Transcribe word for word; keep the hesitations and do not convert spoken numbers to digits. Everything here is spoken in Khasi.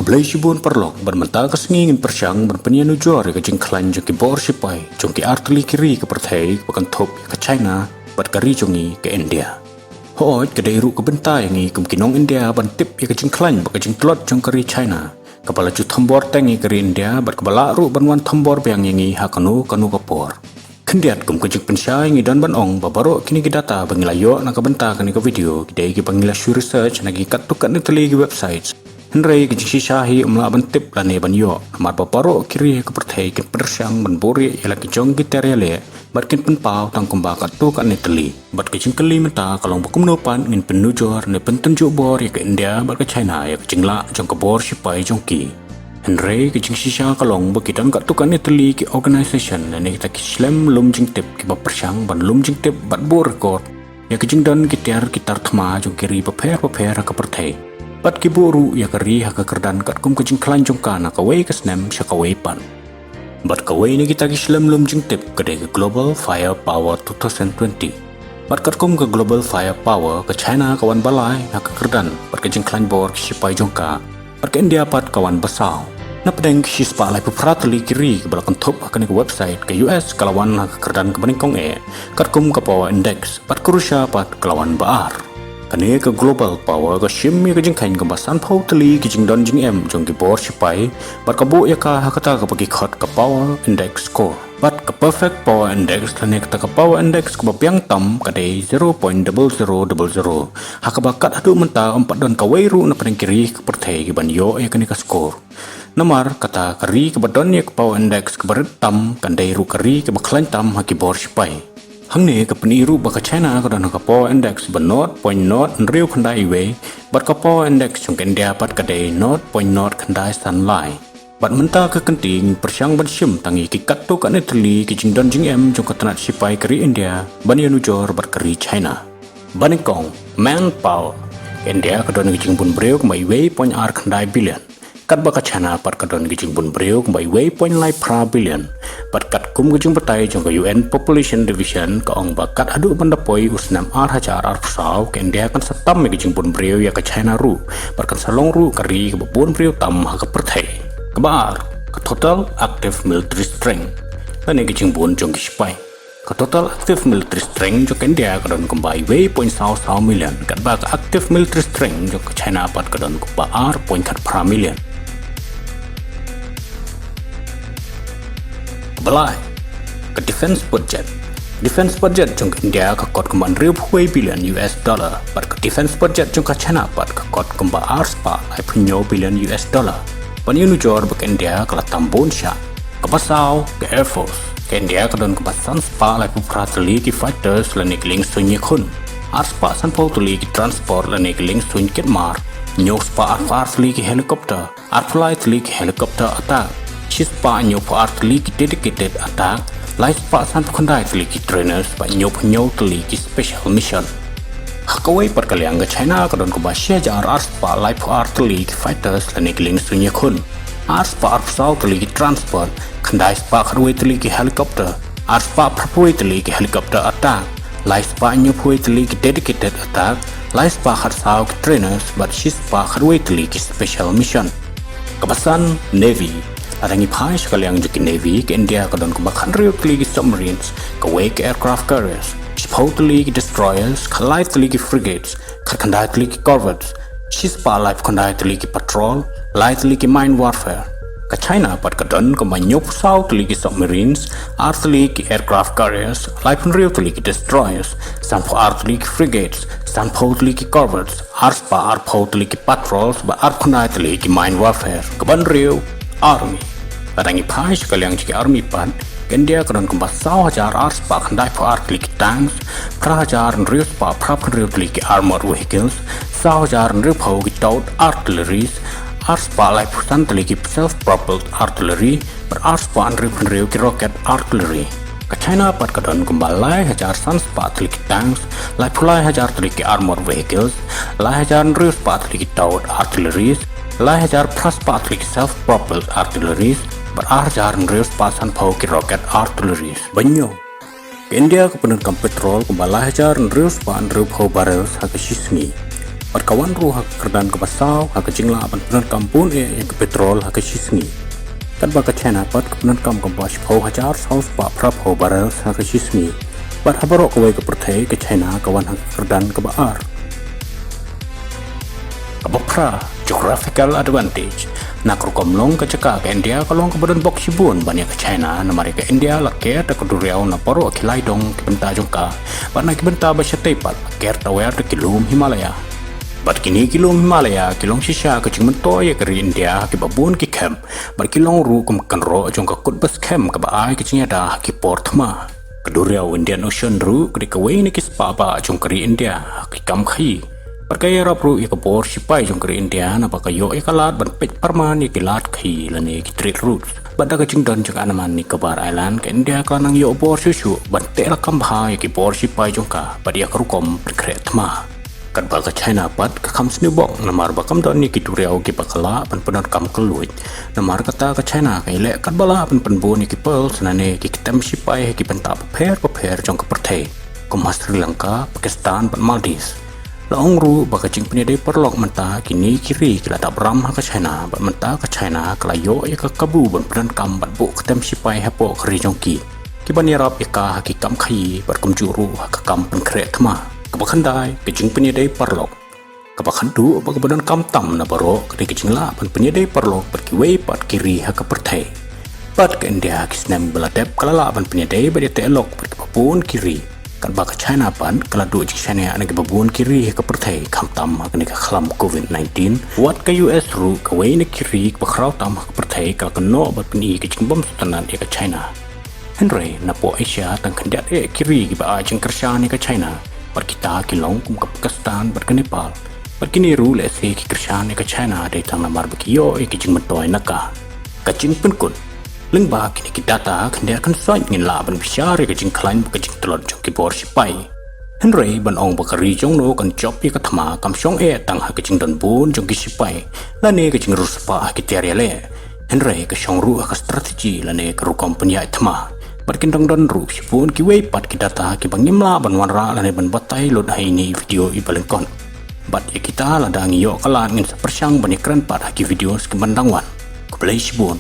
Blei shibun paralok, bad mynta ka sngi ngin pyrshang ban pynïanujor ïa ka jingkhlaiñ jong ki bor shipai jong ki artylli ki ri ka pyrthei ba kynthup ïa ka China bad ka ri jong ngi ka India. Hooid, ka dei ruh ka bynta ïa ngi kum ki nong India ban tip ïa ka jingkhlaiñ bad ka jingtlot jong ka ri China, kaba la ju thombor teng ïa ka ri India bad kaba lah ruh ban wan thombor biang ïa ngi ha kano kano ka por. Khyndiat, kum ka jingpynshai, ngi don ban ong ba baroh kine ki data ba ngi la ïoh na ka bynta kane ka video ki dei kiba ngi la shu research na ki katto katne tylli ki websites. Hynrei ka jingshisha hi ym lah ban tip lane ban ïoh, namar ba baroh ki ri ha ka pyrthei kin pyrshang ban buhrieh ïa la ki jong ki tiar ïaleh bad kin pynpaw tang kumba katto katne tylli. Bad ka jingkylli mynta ka long ba kumno pat ngin pynnujor ne pyntynjuh bor ïa ka India bad ka China ïa ka jinglah jong ka bor shipai jong ki. Hynrei ka jingshisha ka long ba ki don katto katne tylli ki organisation lane kita ki shlem lum jingtip kiba pyrshang ban lum jingtip bad buh record ïa ka jingdon ki tiar ki tar thma jong ki ri bapher bapher ha ka pyrthei. Bad ki buh ruh ïa ka ri ha ka kyrdan katkum ka jingkhlaiñ jong ka na kawei ka snem sha kawei pat. Bad kawei na kita ki shlem lum jingtip ka dei ka Global Firepower two thousand twenty. Bad katkum ka Global Firepower, ka China ka wan ba lai ha ka kyrdan bad ka jingkhlaiñ bor ki shipai jong ka, bad ka India pat ka wan ba saw. Na pdeng ki shispah laiphew phra tylli ki ri kiba la kynthup ha kane ka website, ka U S ka la wan ha ka kyrdan kaba nyngkong eh katkum ka Power Index, bad ka Russia pat ka la wan ba ar. Kane ka Global Power ka shim ïa ka jingkheiñ kaba sanphew tylli ki jingdon jingem jong ki bor shipai, bad ka buh ïa ka ha kata kaba ki khot ka Power Index Score. Bad ka Perfect Power Index lane kata ka Power Index kaba biang tam ka dei zero point double zero double zero, ha kaba kat haduh mynta ym pat don kawei ruh na pdeng ki ri ka pyrthei kiban ïoh ïa kane ka score. Namar kata ka ri kaba don ïa ka Power Index kaba rit tam kan dei ruh ka ri kaba khlaiñ tam ha ki bor shipai. Hangne ka pyni ruh ba ka China ka don ha ka Power Index ba nought point nought hynriew khyndai wei, bad ka Power Index jong ka India pat ka dei nought point nought khyndai san lai. Bad mynta ka kynti ngin pyrshang ban shim tang ïa ki katto katne tylli ki jingdon jingem jong ka tnat shipai ka ri India ban ïanujor bad ka ri China. Ba nyngkong, manpower. Ka India ka don ki jingbun briew kumba wei point ar khyndai billion, katba ka China pat ka don ki jingbun briew kumba wei point lai phra billion. Bad katkum ka jingbatai jong ka U N Population Division ka ong ba kat haduh ban da poi u snem ar hajar arphew saw, ka India kan sa tam ïa ka jingbun briew ïa ka China ruh, bad kan sa long ruh ka ri kaba bun briew tam ha ka pyrthei. Kaba ar, ka total active military strength, lane ka jingbun jong ki shipai. Ka total active military strength jong ka India ka don kumba wei point saw saw million, katba ka active military strength jong ka China pat ka don kumba ar point khat phra million. Kaba lai, ka defense budget. Defense budget jong ka India ka kot kumba hynriewphew wei billion U S dollar, bad ka defense budget jong ka China pat ka kot kumba arspah laiphew hynñiew billion U S dollar. Ban ïanujor ba ka India ka la tam bun shah. Kaba saw, ka Air Force. Ka India ka don kumba sanspah laiphew phra tylli ki fighters lane ki liengsuiñ ïakhun, arspah sanphew tylli ki transport lane ki liengsuiñ kit mar, hynñiewspah arphew ar tylli ki helicopter, arphew lai tylli ki helicopter attack, shispah hynñiewphew ar tylli ki dedicated attack, laispah sanphew khyndai tylli ki trainers, bad hynñiewphew hynñiew tylli ki special mission. Ha kawei pat ka liang, ka China ka don kumba shi hajar arspah laiphew ar tylli ki fighters lane ki liengsuiñ ïakhun, arspah arphew saw tylli ki transport, khyndaispah khatwei tylli ki helicopter, arspah phraphew wei tylli ki helicopter attack, laispah hynñiewphew wei tylli ki dedicated attack, laispah khatsaw ki trainers, bad shispah khatwei tylli ki special mission. Kaba san, Navy. Lada ngi phai sha ka liang jong ki Navy, ka India ka don kumba khathynriew tylli ki submarines, kawei ka aircraft carriers, shiphew tylli ki destroyers, khatlai tylli ki frigates, khatkhyndai tylli ki corvettes, shispah laiphew khyndai tylli ki patrol, lai tylli ki mine warfare. Ka China pat ka don kumba hynñiewphew saw tylli ki submarines, ar tylli ki aircraft carriers, laiphew hynriew tylli ki destroyers, sanphew ar tylli ki frigates, sanphew tylli ki corvettes, arspah arphew tylli ki patrols, bad arphew khyndai tylli ki mine warfare. Kaba hynriew, Army. Lada ngi phai sha ka liang jong ki army pat, ka India ka don kumba saw hajar arspah khyndaiphew ar tylli ki tanks, phra hajar hynriewspah phraphew hynriew tylli ki armored vehicles, saw hajar hynriewphew ki towed artilleries, arspah laiphew san tylli ki self-propelled artillery, bad arspah hynriewphew hynriew ki rocket artillery. Ka China pat ka don kumba lai hajar sanspah tylli ki tanks, laiphew lai hajar tylli ki armored vehicles, lai hajar hynriewspah tylli ki towed artilleries, lai hajar phraspah tylli ki self-propelled artilleries, bad ar hajar hynriewspah sanphew ki rocket artilleries. Ba hynñiew, ka India ka pyndonkam petrol kumba lai hajar hynriewspah hynriewphew barrels ha ka shi sngi. Bad ka wan ruh ha ka kyrdan kaba saw ha ka jinglah ban pyndonkam bun eh ïa ka petrol ha ka shi sngi. Katba ka China pat ka pyndonkam kumba shiphew hajar saw spah phraphew barrels ha ka shi sngi. Bad ha baroh kawei ka pyrthei ka China ka wan ha ka kyrdan kaba ar. Kaba phra, geographical advantage. Na ka rukom long ka jaka ka India ka long kaba don bok shibun ban ïa ka China, namar ïa ka India la ker da ka duriaw na baroh ki lai dong ki bynta jong ka. Bad na ki bynta ba shatei pat la ker tawer da ki lum Himalaya. Bad kine ki lum Himalaya ki long shisha ka jingmyntoi ïa ka ri India ha kiba bun ki camp. Bad ki long ruh kum ka kynroh jong ka kut ba skhem kaba ai ka jingïada ha ki por thma. Ka duriaw Indian Ocean ruh ka dei kawei na ki spah bah jong ka ri India ha ki kam khaïi. Bad ka ïarap ruh ïa ka bor shipai jong ka ri India naba ka ïoh ïa ka lad ban peit pyrman ïa ki lad khaïi lane ki trade routes. Bad da ka jingdon jong ka Andaman Nicobar Island ka India ka la nang ïoh bor shuh shuh ban teh lakam bha ïa ki bor shipai jong ka bad ïa ka rukom pynkhreh thma. Katba ka China pat ka kham sniew bok namar ba kam don ïa ki duriaw kiba ka lah ban pyndonkam kylluid. Namar kata ka China ka ïaleh katba lah ban pynbun ïa ki pearls lane ki ktem shipai ha ki bynta bapher bapher jong ka pyrthei, kum ha Sri Lanka, Pakistan bad Maldives. La ong ruh ba ka jingpynïadei paralok mynta kine ki ri ki la dap ram ha ka China bad mynta ka China ka la ïoh ïa ka kabu ban pyndonkam bad buh ktem shipai hapoh ka ri jong ki, kiban ïarap ïa ka ha ki kam khaïi bad kumjuh ruh ha ka kam pynkhreh thma. Kaba khyndai, ka jingpynïadei paralok. Kaba khatduh bad kaba donkam tam na baroh ka dei ka jinglah ban pynïadei paralok bad kiwei pat ki ri ha ka pyrthei. Bad ka India ha ki snem ba la dep ka la lah ban pynïadei bad ïateh lok bad kiba bun ki ri. Katba ka China pat ka la duh jingshaniah na kiba bun ki ri ha ka pyrthei, khamtam ha kane ka khlam covid nineteen. Wat ka U S ruh, kawei na ki ri kiba khraw tam ha ka pyrthei, ka la kynnoh bad pyni ka jingbym sngewtynnat ïa ka China. Hynrei napoh Asia tang khyndiat eh ki ri kiba ai jingkyrshan ïa ka China. Bad kita ki long kum ka Pakistan bad ka Nepal. Bad kine ruh lehse ki kyrshan ïa ka China dei tang namar ba ki ïoh ïa ki jingmyntoi na ka. Ka jingpynkut. Lyngba kine ki data, khyndiat khynsoit ngin lah ban bishar ïa ka jingkhlaiñ bad ka jingtlot jong ki bor shipai. Hynrei ban ong ba ka ri jongno kan jop ïa ka thma kam shong eh tang ha ka jingdon bun jong ki shipai lane ka jingriewspah ha ki tiar ïaleh. Hynrei ka shong ruh ha ka strategy lane ka rukom pynïaid thma. Bad kin dang don ruh shibun kiwei pat ki data kiba ngim lah ban wanrah lane ban batai lut ha ine i video iba lyngkot. Bad ïa kita lada ngi ïoh ka lad ngin sa pyrshang ban ïakren pat ha ki video kiban dang wan. Khublei shibun.